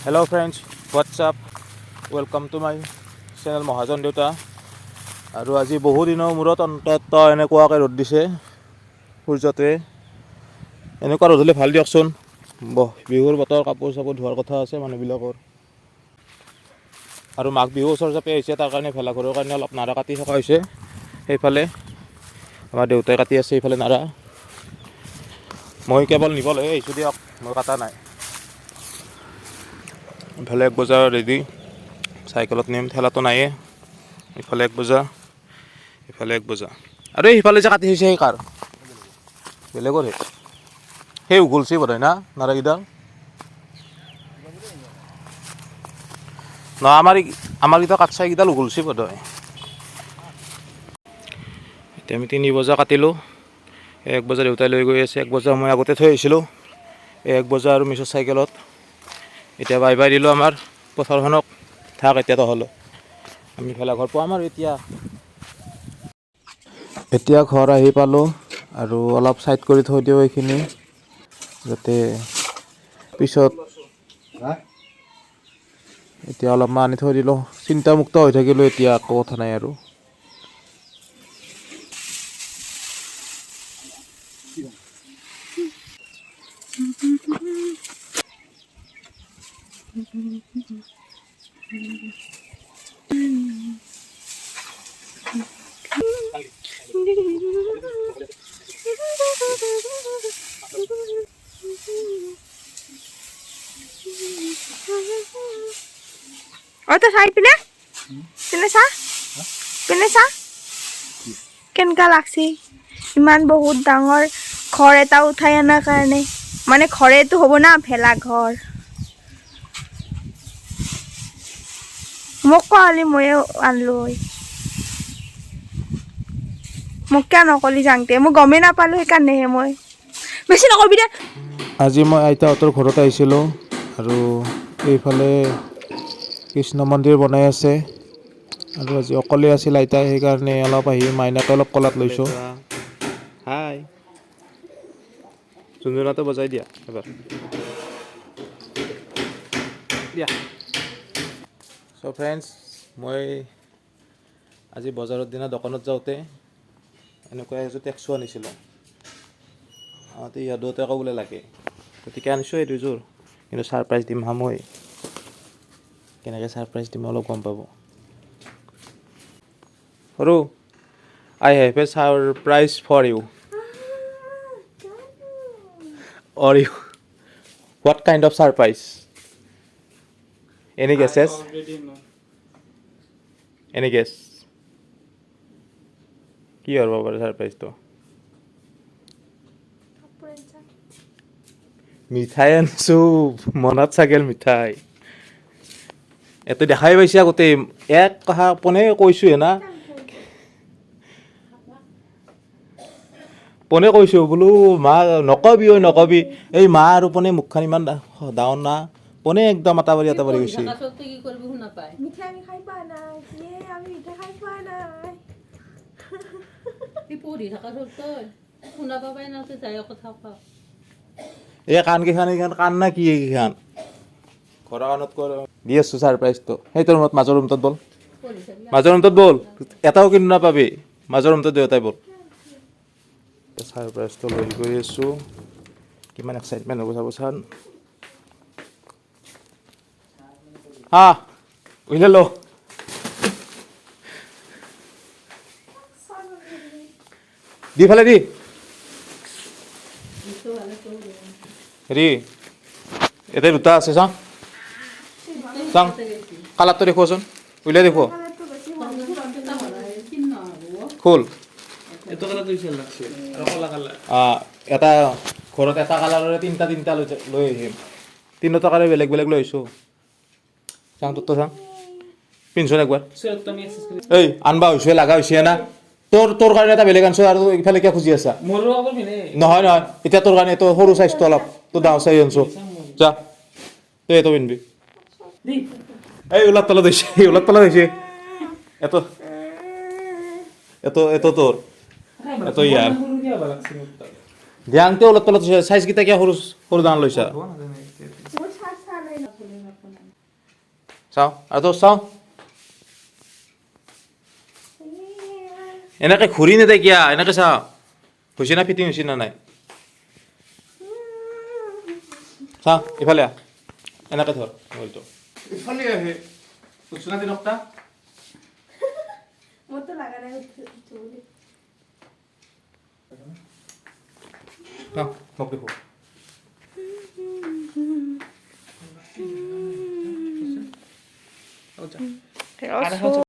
Hello friends, what's up? Welcome to my channel মহাজন দেউতা। আৰু আজি বহুদিনৰ মূৰত অন্ততঃ এনেকুৱাকৈ ৰ'দ দিছে সূৰ্যটোৱে। এনেকুৱা ৰ'দ হ'লে ভাল দিয়কচোন। বিহুৰ বতৰ, কাপোৰ চাপোৰ ধোৱাৰ কথা আছে মানুহবিলাকৰ। আৰু মাঘ বিহু ওচৰ চাপি আহিছে, তাৰ কাৰণে ভেলাঘৰৰ কাৰণে অলপ নাৰা কাটি থকা হৈছে। সেইফালে আমাৰ দেউতাই কাটি আছে এইফালে নাৰা। মই কেৱল নিবলৈ আহিছোঁ দিয়ক, মই কটা নাই। ইফালে এক বজা ৰেডি, চাইকেলত নিম, ঠেলাটো নাইয়ে। ইফালে এক বজা, ইফালে এক বজা। আৰু এই সিফালে যে কাটি থৈছে, সেই কাৰ? বেলেগৰহে। সেই উঘলছি বোধ হয় না নাৰাকেইডাল ন? আমাৰ কেইটা কাটছা, এইকেইডাল উঘলছি বোধ হয়। এতিয়া আমি 3 বজা কাটিলোঁ। এক বজা দেউতাই লৈ গৈ আছে, এক বজা মই আগতে থৈ আহিছিলোঁ। এই এক বজা আৰু মিছৰ চাইকেলত। এতিয়া বাই বাই দিলোঁ আমাৰ পথাৰখনক। থাক এতিয়া তহলো, আমি ভেলাঘৰ পোৱাম। আৰু এতিয়া এতিয়া ঘৰ আহি পালোঁ আৰু অলপ ছাইড কৰি থৈ দিওঁ এইখিনি, যাতে পিছত। এতিয়া অলপমান আনি থৈ দিলোঁ, চিন্তামুক্ত হৈ থাকিলোঁ। এতিয়া একো কথা নাই আৰু। অ, তই চাই পিনে পিনে চা, পিনে চা, কেনেকুৱা লাগছে। ইমান বহুত ডাঙৰ ঘৰ এটা উঠাই অনাৰ কাৰণে, মানে ঘৰেতো হ'ব না ভেলা ঘৰ। মোক কোৱা হ'লে ময়ো আনলো হয়। মোক কিয় নকলি যাওঁতে? মই গমেই নাপালো, সেইকাৰণেহে। মই বেছি নকবি দে। আজি মই আইতাহঁতৰ ঘৰত আহিছিলোঁ আৰু এইফালে কৃষ্ণ মন্দিৰ বনাই আছে। আৰু আজি অকলে আছিল আইতাই, সেইকাৰণে অলপ আহি মাইনাকে অলপ কোলাত লৈছোঁ। হাই, ঝুনঝুনাটো বজাই দিয়া এবাৰ দিয়া। চ' ফ্ৰেণ্ডছ, মই আজি বজাৰৰ দিনা দোকানত যাওঁতে এনেকুৱা এযোৰ টেক্সু আনিছিলোঁ। অঁ, ইহঁততে আকৌ বোলে লাগে, গতিকে আনিছোঁ এই দুযোৰ। কিন্তু ছাৰপ্ৰাইজ দিম হা মই। কেনেকৈ ছাৰপ্ৰাইজ দিম অলপ গম পাব। সৰু, I have a surprise for you or you. What kind of surprise? Any guesses? Any guess? কি হ'ব পাৰে ছাৰপ্ৰাইজটো? মিঠাই আনিছোঁ মনত চাগেল মিঠাই। এইটো দেখাই পাইছে আগতে। এক কথা পোনে কৈছোহে না, পোনে কৈছোঁ বোলো, মা নকবি ঐ নকবি। এই মা আৰু পোনে মুখখন ইমান ডাঙৰ না, পোনে একদম আটাবাৰী আটাবাৰী গৈছে। কি কৰিব শুনা পায়। মিঠাই আমি খাই পোৱা নাই। ইয়ে, আমি মিঠাই খাই পোৱা নাই। সি পঢ়ি থকা চব তই শুনা পাবাই না, যাই কথা কওঁ। এই কাণকেইখন, এইখন কাণ না কি এইকেইখন? ঘৰৰ কাণত কৰ দি আছোঁ ছাৰপ্ৰাইজটো। সেইটো ৰুমত, মাজৰ ৰুমটোত ব'ল। পঢ়ি থাকিলে। মাজৰ ৰুমটোত ব'ল, এটাও কিন্তু নাপাবি। মাজৰ ৰুমটোত দেউতাই ব'ল। ছাৰপ্ৰাইজটো লৈ গৈ আছোঁ। কিমান এক্সাইটমেণ্ট হ'ব চাব চান। হা, উলিয়াই ল দি ফালে দি। হেৰি, ইয়াতে দুটা আছে, চাওঁ চাওঁ। কালাৰটো দেখুৱাচোন, উলিয়াই দেখুৱা। খোল। এটা ঘৰত এটা কালাৰৰে তিনিটা তিনিটা লৈ আহিম। তিনিটা কালাৰ বেলেগ বেলেগ লৈ আহিছোঁ। চাওঁ, তোৰটো চাওঁ, পিন্ধচোন একবাৰ। এই আনবা হৈছে, লগা হৈছে না। তোৰ কাৰণে এটা বেলেগ আনছো। আৰু ইফালে কিয় খুজি আছা? নহয় নহয়, এতিয়া তোৰ কাৰণে এইটো সৰু চাইজটো, অলপ তোৰ ডাঙৰ চাইজ আনছো। যা, তই এইটো পিন্ধবি। এই ওলাৰ তলত হৈছে, এই ওলাৰ তলত হৈছে। এটো এটো এটো তোৰ, এটো ইয়াৰ। ধ্যানতে ওলাৰ তলত হৈছে। চাইজ কেইটা কিয় সৰু সৰু ডাঙৰ লৈছা? মোৰ চাহ চাহ নাই। চাওঁ আৰু তো চাওঁ, এনেকে ঘূৰি নেদেখিয়া এনেকে চাওঁ, হৈছে না ফিটিং হৈছে না নাই চা। ইফালে আহ, এনেকে ধৰ মোবাইলটো, ইফালে আহে। উঠছ না তিনকটা? মোৰতো লগা নাই উঠো বুলি। মোক দেখো।